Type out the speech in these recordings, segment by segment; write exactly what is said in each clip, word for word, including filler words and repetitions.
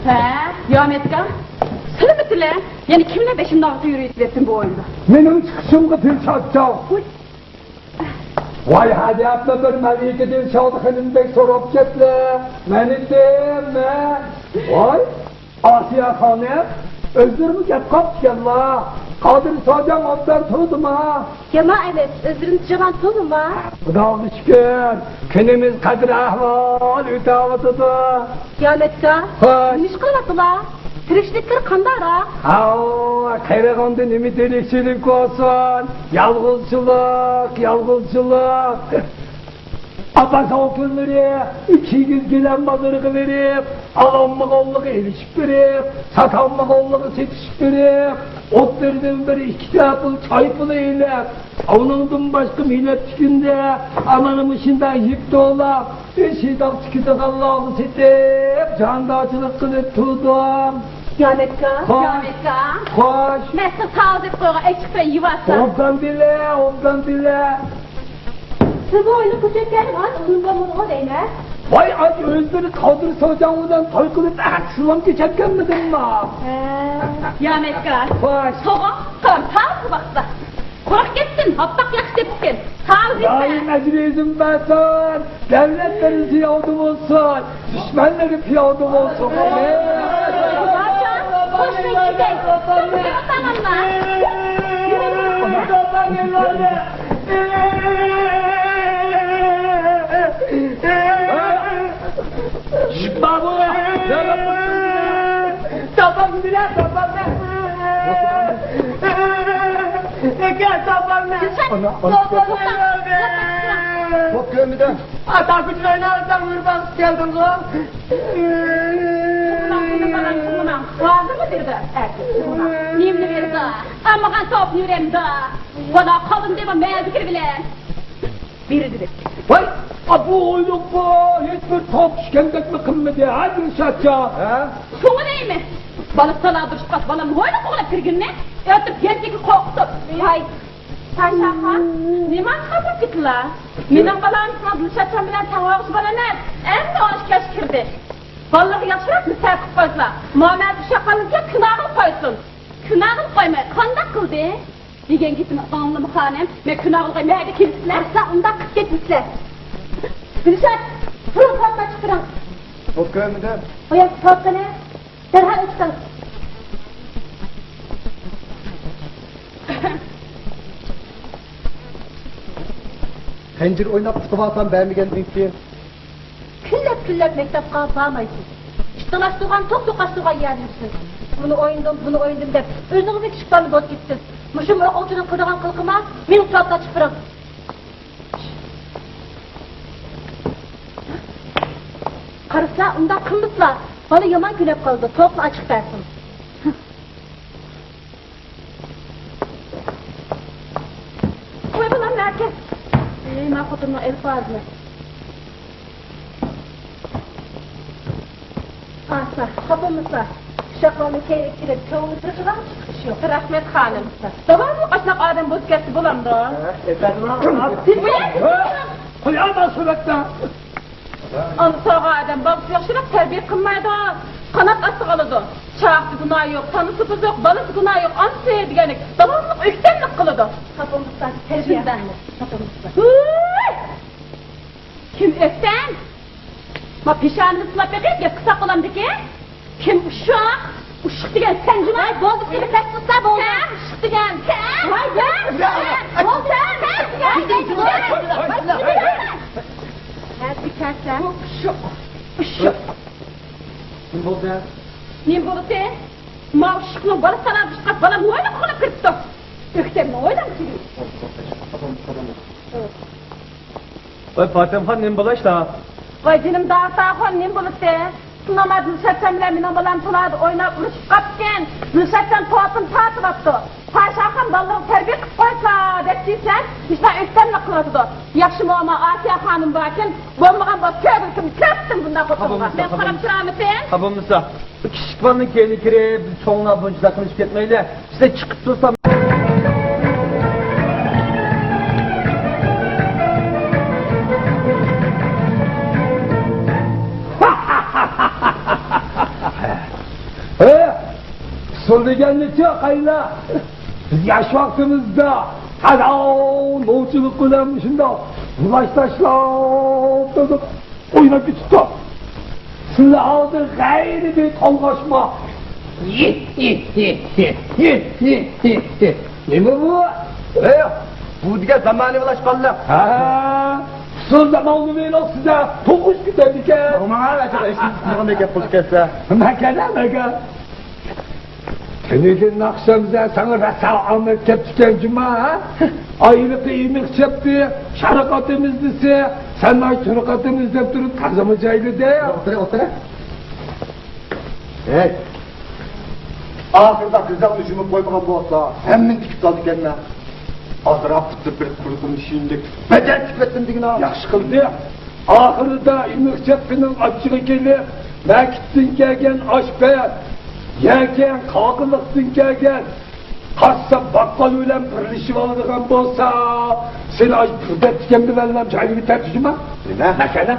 ھە، يامەتكا، سىلىمىتىلە؟ يەنە كىملەر بېشىمنى ئاغرىتىپ يۈرۈۋېتىۋەتتىڭ بۇ ئويۇندا؟ مېنىڭ چىقىشىمغا دىلشاتجان. ۋۇي. ۋاي، ھەدەپمۇ بىر مەلىكە دىلشات خېنىمدەك سوراپ كەتلە. مەن ئېيتتىم، مەن. ۋاي، ئاسىيە خانىم، ئۆزلىرىمۇ كەپ قاپتىكەنلا. قادىر ساجان ئوبدان تۇردىما؟ يامان ئەمەس، ئۆزلىرىمىز يامان تۇردىما؟ خۇداغا شۈكۈر، كۈنىمىز قەدىر ئەھۋال ئۆتەۋاتىدۇ. يامەتكا، خوش. نېمە ئىش قىلىۋاتىدىلا؟ تىرىكچىلىكلىرى قانداقراق؟ ھاۋ، قېرىغاندا نېمە تىرىكچىلىك بولسۇن؟ يالغۇزچىلىق، يالغۇزچىلىق. ئاپا سوڭ كۈنلىرى كىگىز گىلەم بازىرىغا بېرىپ، ئالالمىغانلىقى ئېلىشىپ بېرىپ، ساتالمىغانلىقى سېتىشىپ بېرىپ، ئوتتۇرىدىن بىر ئىككى تەپىل چاي پۇلى ئېلىپ، ئۇنىڭدىن باشقا مىلەت كۈندە ئامانە مۇشۇنداق يىپ تولا، ئىشىداق تىكىدىغانلارغا سېتىپ، جاندارچىلىق قىلىپ تۇردۇم. يامەتكا، خوش. يامەتكا. خوش. مەن ساڭا تاۋۇز دەپ قويغان ئەچچىق پەي يېۋالسام. ئوبدان بىلە، ئوبدان بىلە. سىز بۇ ئويۇننى كۆچەتكەن ئاز ئۇزۇن بولمىدىغۇ دەيمەن. ۋاي، ئاي، ئۆزلىرى قادىر سوجان بىلەن توي قىلىپ، ئەتىسىلام كېچەتكەنمىدىمما؟ ھە. يامەتكا. خوش. سوغۇق قىلىپ تاۋۇز باقسا. قۇرۇق كەتسۇن، ھاپتاق ياخشى تېپىپتىكەن. تاۋۇز يېسە. دائىم ئەجرى ئۆزۈم بەرسۇن، دەۋلەتلىرى زىيادە بولسۇن، دۈشمەنلىرى پىيادە بولسۇن. ئامىن. خوش بولسۇن. شىپا بۇ. تاپاڭ بىلە، تاپاڭ بىلە. ئاكا، تاپاڭ بىلە. ئانا، ئانا. تاپاڭ بىلە. بوپ كۆرمىدىم. ئاتا كۈچۈڭ ئاينالساڭ بىر باقىپ كەلدىڭغۇ. نېمىنى بېرىدۇ؟ ئەركە. نېمىنى بېرىدۇ؟ ئالمىغان سوپنى يۈرەمدۇ؟ بالا قالدىم دەيمەن مەزىكىر بىلەن. بېرىدۇ دەپ. ۋاي، ئا، بۇ ئويلۇققا ھېچبىر تاپ چۈشكەندەكمۇ قىلمىدى، ھە، دىلشاتجان؟ ھە؟ شۇڭا دەيمەن. بالا سالاغا دۇرۇش قاس، بالام ھويلا قوغلاپ كىرگىنىنى ئۆتۈپ يەنچەككە قورقۇتۇپ. ۋاي، پاشاخان، نېمانچە خاپا كېتىلا؟ مېنىڭ بالام ساڭا دىلشاتجان بىلەن تەڭ بولغۇچى بالا ئەمەس، ئەمدى ئون ئىككى ياشقا كىردى. بالىلىرىغا ياخشىراق نېسىھەت قىلىپ قويسىلا، ماۋۇ مەزى ئۇششاق بالىنى كۈناغا قويسۇن. كۈناغا قويماي قانداق قىلدى؟ دېگەن گېپىنى ئاڭلىما خانىم، مەن كۈناغا قويماي ھەدە كېلىپسىلەر. ئەسلا ئۇنداق قىلىپ كەتمىسىلەر. دىلشات، تۇرۇڭ، سوتقا چىقىرىڭ. بوپ كۆرمىدىم. ئۇ يەرگە سوتقىنى دەرھال ئېچىڭ. خەنجىر ئويناپ ئۇتۇۋالسام بەرمىگەندىن كېيىن. كۈنلەپ-كۈنلەپ مەكتەپكە بارمايسىز. ئىتتىڭلاشتۇ توق-توقاشتۇرغان يەردە يۈرىسىز. ئۇنى ئوينىدىم، بۇنى ئوينىدىم دەپ ئۆزىڭىزنى كىچىك بالىنى بولۇپ كېتىسىز. مۇشۇمۇ ئوقۇغۇچىنىڭ قىلىدىغان قىلىقىما؟ مېنىڭ سوتقا چىقىرىڭ. قارىسىلا، ئۇنداق قىلمىسىلا، بالا يامان كۈنەپ قالىدۇ، سوتنى ئاچىق بەرسۇن. قوي بالام، ئەركە. ئەي، ما خوتۇننىڭ ئەلپازىنى. ئاسا، خاپا بولمىسا، ئۇششاقلارنى كەينىگە كىرىپ، كۆڭلى تىرىشىدىغان چىقىش يوق. رەھمەت خانىم. داۋاملىق ئاشۇنداق ئادەم بولۇپ كەتسە بولامدۇ؟ ھە، ئېپەرما. قوياما سۈرەتتە. ئانا سالغان ئادەم بالىسى ياخشىراق تەربىيە قىلمايدۇ، قانات ئاستىغا ئالىدۇ. چاغىسى گۇناھى يوق، تانىسى بۇزۇق، بالىسى گۇناھى يوق، ئانىسى دېگەندەك داۋاملىق ئۆكتەملىك قىلىدۇ. تاپىمىزدا تەربىيە. شۇنداق. تاپىمىزدا. ھۇي! كىم ئۆكتەم؟ ما پېشانىنى سىلاپ بېقىپ گەپ قىلساق بولامدىكىن؟ كىم ئۇششاق؟ ئۇششۇق دېگەن سەن جۇما. ۋاي، بولدى، سېنى بەس قىلسا بولدى. سەن ئۇششۇق دېگەن سەن. ۋاي، بەس قىلسا. بولدى، سەن، سەن، سەن، سەن. ھە، بىكارسەن. ئۇششۇق. ئۇششۇق. نېمە بولدى؟ نېمە بولدى؟ ما ئۇششۇقنىڭ بالىسى سالادا چىققاچ، بالام ھويلا قوغلاپ كىرىپتۇ. ئۆكتەمنى ئويلامسىز؟ ۋاي پاتەمخان، نېمە بولاشتا؟ ۋاي جېنىم داغىتاخۇن، نېمە بولۇپتۇ؟ سىلىڭ ما دىلشاتجان بىلەن مېنىڭ بالام تالادا ئويناپ ئۇرۇشۇپ قاپتىكەن. دىلشاتجان توپىنى تارتىۋاپتۇ. پاشاخان بالىلىرىنى تەربىيە قىلىپ قويسا دەپ دېسەم، مۇشۇنداق ئۆكتەملىك قىلىۋاتىدۇ. ياخشىمۇ ما ئاسىيە خانىم باركەن، بولمىغان بولسا كۆرگۈلىكىمنى كۆرسىتىم بۇنداق خوتۇنغا. مەن قاراپ تۇرامتىم؟ ھا بولمىسا، ئۇ كىچىك بالىنىڭ كەينىگە كىرىپ، بىز چوڭلار بۇنچىلىك قىلىشىپ كەتمەيلى. بىزدە چىقىپ تۇرسا. دېگەننىچۇ قايلا؟ بىز ياش ۋاقتىمىزدا قالاۋ نوچىلىق بىلەن شۇنداق بۇلاش تاشلاپ تۇردۇق، ئويناپ كېتىپتۇق. سىلەر ھازىر غەيرىي بىر تالغاشما. نېمە بۇ؟ ئەي، بۇ دېگەن زامانىۋىلاشقانلىق. ھە، ئۇسسۇل زامانىۋىلىق سىزدە توقۇش كېتەمدىكەن. ماڭا ئەجەب ئىشنى تۇتمىغان گەپ قىلىپ كەتسە. مەكەن، مەكەن. تۈنۈگۈن ئاخشام ساڭا راسا ئامەت كەپتىكەن جۇما، ھە؟ ئايرىقى ئېمىق چەپتى، شارقاتىمىز دېسە، سەن ئاي تۇرقاتىمىز دەپ تۇرۇپ تازىمۇ جايلىدى. ئولتۇرە، ئولتۇرە. ھەي، ئاخىرىدا گۈزەلنى جۇمۇپ قويمىغان بولسا، ھەممىنى تىكىپ سالىدىكەنمەن. ئازراق پۇتى بىر قۇرۇقۇم شىيىندەك بەدەل تىكىۋەتتىم دېگىنە. ياخشى قىلدى. ئاخىرىدا ئېمىق چەپتىنىڭ ئاچچىقى كېلىپ، مەكىتتىن كەلگەن ئاش پەت، يەكەن قاقىلىقتىن كەلگەن قاسساپ باققال بىلەن بىرلىشىۋالىدىغان بولسا، سېنى ئاش بىر دەپ تىكەمدە بەللەم جايىغا تەپشىمە. نېمە؟ مەسىلە؟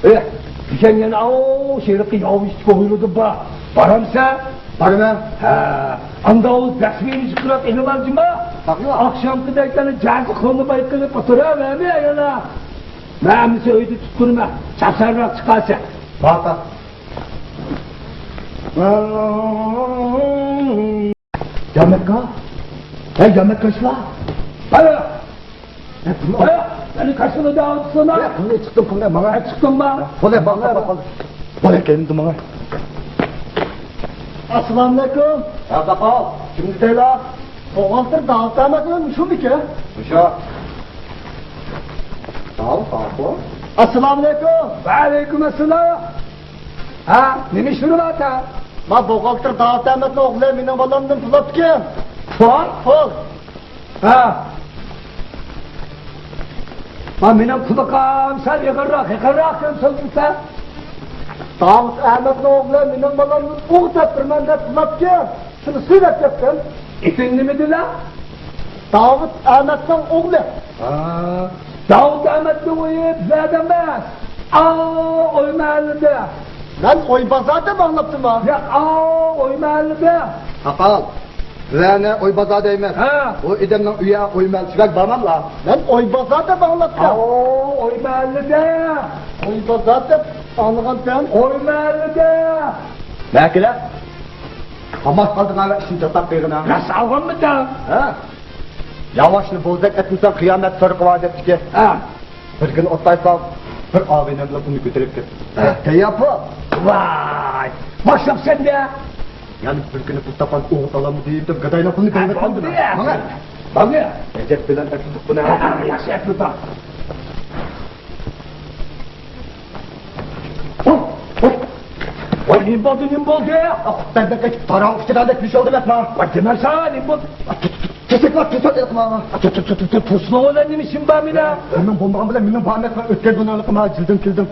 ئېھ، دېگەن يەنە ئاۋۇ شېرىقى ياۋۇشتىكى ھويلىدا بار. بارامسەن؟ بارىمەن. ھە، ئاندا ئۇ دەسمىنى چىقىرىپ ئېلىۋالجىما. تاقىۋال. ئاخشامقىدەك يەنە جازا قولنى بايقىلىپ ئولتۇراۋەرمە يەنە. مەن ئەمىسە ئۆيدە تۇتقۇنىمەن. چاپسانراق چىقارسەن. بار، بار. يامەككا؟ ھەي، يامەككاشلار! ھايا! ھايا! مېنى كاشىلا دەۋاتىسىلەر؟ ياق، پۇلنى چىقتىم، پۇلنى ماڭا. ھە، چىقتىڭما؟ پۇلنى ماڭا، ماڭا. پۇلنى كەلدى ماڭا. ئەسسالامۇئەلەيكۇم. ھە، داقال، كىم دېدىلا؟ بوغالتىر داۋۇت ئەمەتمۇ شۇمىكى؟ مۇشۇ. داۋۇت، داۋۇت. ئەسسالامۇئەلەيكۇم. ۋەئەلەيكۇم ئەسسالام. ھە، نېمە ئىش بار؟ ما بوغالتىر داۋۇت ئەمەتنىڭ ئوغلى مېنىڭ بالامدىن پۇل ئاپتىكەن. پۇل؟ پۇل. ھە. ما مېنىڭ پۇلىقام سەل ئېغىرراق، ئېغىرراق دەپ سورىسا. داۋۇت ئەمەتنىڭ ئوغلى مېنىڭ بالامدىن ئوغ دەپ بېرىمەن دەپ پۇل ئاپتىكەن. شۇنى سۆزلەپ كەتتىم. ئېتىڭ نېمە دېدىلا؟ داۋۇت ئەمەتنىڭ ئوغلى. ھا، داۋۇت ئەمەتنىڭ ئۆيى بىزەردە ئەمەس. ئاۋۇ ئوي مەھەللىدە. مەن ئوي بازاردا ئاڭلاپتىمەن. ياق، ئاۋۇ ئوي مەھەللىدە. داقال، بىزەرنى ئوي بازار دەيمىز. ھە. ئۇ ئادەمنىڭ ئۆيى ئوي مەھەللىدە، شۇ يەرگە بارماملا. مەن ئوي بازاردا ئاڭلاپتىم. ئاۋۇ ئوي مەھەللىدە. ئوي بازار دەپ ئاڭلىغانتىم. ئوي مەھەللىدە. مەكىلە. قاماپ قالدىڭ ھە، ئىشنى چاتاق قىلغىنا. راست ئالغانمىدىڭ؟ ھە؟ ياۋاشنى بوزەك ئەتمىسەڭ، قىيامەت سىرقى بار دەپتىكەن. ھە. بىر كۈنى ئوتلايسام، بىر ئاغىنەملا بۇنى كۆتۈرۈپ كەتتى. ھە، دەيياپۇ. ۋاي، باشلاپسەن دە. يەنە بىر كۈنى پۇل تاپقان ئوغۇت ئالامدۇ دېيىپ، گاداينىڭ پۇلىنى بەرمەپتۇ. ماڭا. ماڭا. ئەجەب بىلەن ئەتلىدۇق بۇنى. ياخشى ئەتلىدۇق. ۋاي، نېمە بولدى، نېمە بولدى؟ بەندە قېچىپ تاراڭ ئۇچىدىغاندەك بىر شولدىم ئەتما. ۋاي، دېمەسە، نېمە بولدى؟ تېزرەك بار، تېزرەك ئېلىقما. تۇ، تۇ، تۇ، تۇ، تۇ، تۇرسۇن ئوغۇل، نېمە ئىشىم بار مېنىڭ؟ سېنىڭ بولمىغان بىلەن مېنىڭ بار ئەمەس، مەن ئۆتكەن كۈنى ئېلىقما جىلدىم كىلدىم.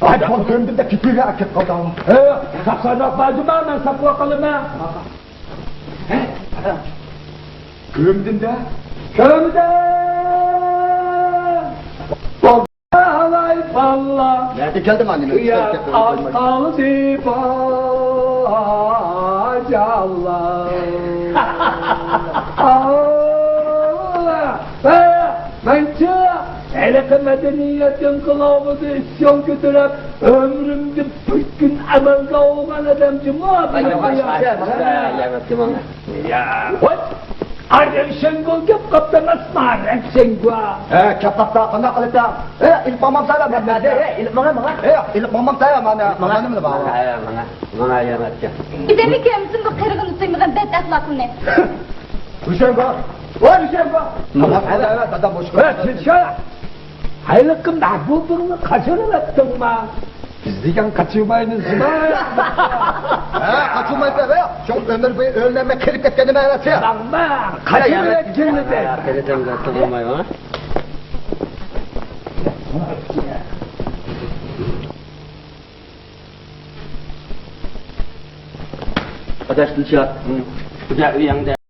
ئاي، بول، كۆمدۈم دە كېتىۋېرە، ئەكەپ قالدى. ھە، ساقسانراق باردىما، مەن ساقلاپ قالىمەن. كۆمدۈم دە. كۆمدۈم. ھالاي باللا. نەدە كەلدىڭ ئانى؟ ئات قالدى باجانلار. مەنچە ھېلىقى مەدەنىيەت ئىنقىلابىدا ئىسيان كۆتۈرۈپ، ئۆمرۈمدە بىر كۈن ئەمەلگە ئالغان ئادەم جۇمۇ. يا، ۋاي. ئاي، رەۋشەنگۈل كەپ قاپتۇ ئەمەسما، رەۋشەنگۈل. ھە، كەپ قاپتا، قانداق قىلىسەن؟ ھە، ئېلىپ ماڭمامسەن، مەن نەدە؟ ھە، ئېلىپ ماڭا، ماڭا. ھە، ئېلىپ ماڭمامسەن، مانا، ماڭا نېمە بار؟ ھە، ماڭا، ماڭا يەنە ئەتكەن. بىزنىڭكى ئۆمسۈندە قىرغىن سۆيمىگەن بەد ئەخلاقلىنى. رۇشەنگۈل، ۋاي رۇشەنگۈل. ماڭا، ھە، دادام بوش. ھە، تىنچ. ھېلىقى مەھبۇبۇڭنى قاچۇرۇۋەتتىڭما؟ بىز دېگەن قاچۇرمايمىز جۇما. ھە، قاچۇرمايسىلەر، ھە. شۇڭا ئۆمۈر بويى ئۆرلەنمەي قېلىپ كەتكەن نېمە ئەمەس، ھە. ماڭما، قاچۇرۇۋەتكىنىدى. ھە، قېرىدىم، قىلمايمەن. ئاداش تىنچ يات. بۇ ئۆيۈڭدە.